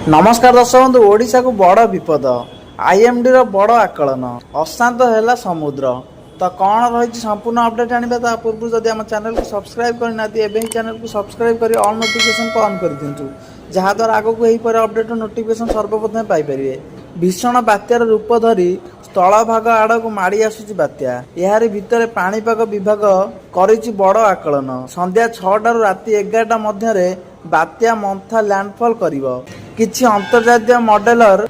ନମସ୍କାର ଦର୍ଶକ ବନ୍ଧୁ, ଓଡ଼ିଶାକୁ ବଡ଼ ବିପଦ। ଆଇଏମ୍ଡିର ବଡ଼ ଆକଳନ, ଅଶାନ୍ତ ହେଲା ସମୁଦ୍ର। ତ କ'ଣ ରହିଛି ସମ୍ପୂର୍ଣ୍ଣ ଅପଡେଟ୍ ଜାଣିବା। ତା ପୂର୍ବରୁ ଯଦି ଆମ ଚ୍ୟାନେଲକୁ ସବସ୍କ୍ରାଇବ୍ କରିନାହାନ୍ତି, ଏବେ ହିଁ ଚ୍ୟାନେଲକୁ ସବସ୍କ୍ରାଇବ୍ କରି ଅଲ୍ ନୋଟିଫିକେସନ୍କୁ ଅନ୍ କରିଦିଅନ୍ତୁ, ଯାହାଦ୍ୱାରା ଆଗକୁ ଏହିପରି ଅପଡେଟ୍ର ନୋଟିଫିକେସନ୍ ସର୍ବପ୍ରଥମେ ପାଇପାରିବେ। ଭୀଷଣ ବାତ୍ୟାର ରୂପ ଧରି ସ୍ଥଳଭାଗ ଆଡ଼କୁ ମାଡ଼ି ଆସୁଛି ବାତ୍ୟା। ଏହାରି ଭିତରେ ପାଣିପାଗ ବିଭାଗ କରିଛି ବଡ଼ ଆକଳନ। ସନ୍ଧ୍ୟା 6ଟାରୁ ରାତି 11ଟା ମଧ୍ୟରେ ବାତ୍ୟା ମନ୍ଥା ଲ୍ୟାଣ୍ଡଫଲ୍ କରିବ। କିଛି ଅନ୍ତର୍ଜାତୀୟ ମଡେଲର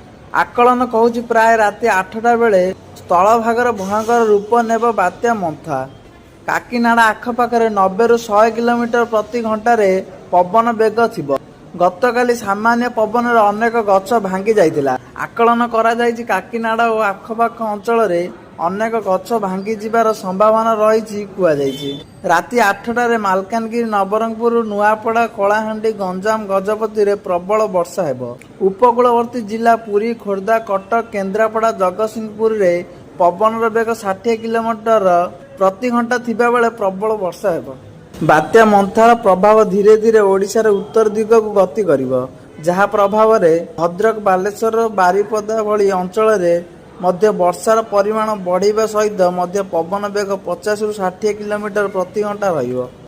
ଆକଳନ କହୁଛି, ପ୍ରାୟ ରାତି 8ଟା ବେଳେ ସ୍ଥଳଭାଗର ଭୟଙ୍କର ରୂପ ନେବ ବାତ୍ୟା ମନ୍ଥା। କାକିନାଡା ଆଖପାଖରେ 90ରୁ 100 କିଲୋମିଟର ପ୍ରତି ଘଣ୍ଟାରେ ପବନ ବେଗ ଥିବ। ଗତକାଲି ସାମାନ୍ୟ ପବନରେ ଅନେକ ଗଛ ଭାଙ୍ଗି ଯାଇଥିଲା। ଆକଳନ କରାଯାଇଛି, କାକିନାଡା ଓ ଆଖପାଖ ଅଞ୍ଚଳରେ ଅନେକ ଗଛ ଭାଙ୍ଗିଯିବାର ସମ୍ଭାବନା ରହିଛି କୁହାଯାଇଛି। ରାତି 8ଟାରେ ମାଲକାନଗିରି, ନବରଙ୍ଗପୁର, ନୂଆପଡ଼ା, କଳାହାଣ୍ଡି, ଗଞ୍ଜାମ, ଗଜପତିରେ ପ୍ରବଳ ବର୍ଷା ହେବ। ଉପକୂଳବର୍ତ୍ତୀ ଜିଲ୍ଲା ପୁରୀ, ଖୋର୍ଦ୍ଧା, କଟକ, କେନ୍ଦ୍ରାପଡ଼ା, ଜଗତସିଂହପୁରରେ ପବନର ବେଗ 60 କିଲୋମିଟର ପ୍ରତି ଘଣ୍ଟା ଥିବାବେଳେ ପ୍ରବଳ ବର୍ଷା ହେବ। ବାତ୍ୟା ମନ୍ଥାର ପ୍ରଭାବ ଧୀରେ ଧୀରେ ଓଡ଼ିଶାର ଉତ୍ତର ଦିଗକୁ ଗତି କରିବ, ଯାହା ପ୍ରଭାବରେ ଭଦ୍ରକ, ବାଲେଶ୍ୱର, ବାରିପଦା ଭଳି ଅଞ୍ଚଳରେ ମଧ୍ୟ ବର୍ଷାର ପରିମାଣ ବଢ଼ିବା ସହିତ ମଧ୍ୟ ପବନ ବେଗ 50ରୁ 60 କିଲୋମିଟର ପ୍ରତି ଘଣ୍ଟା ରହିବ।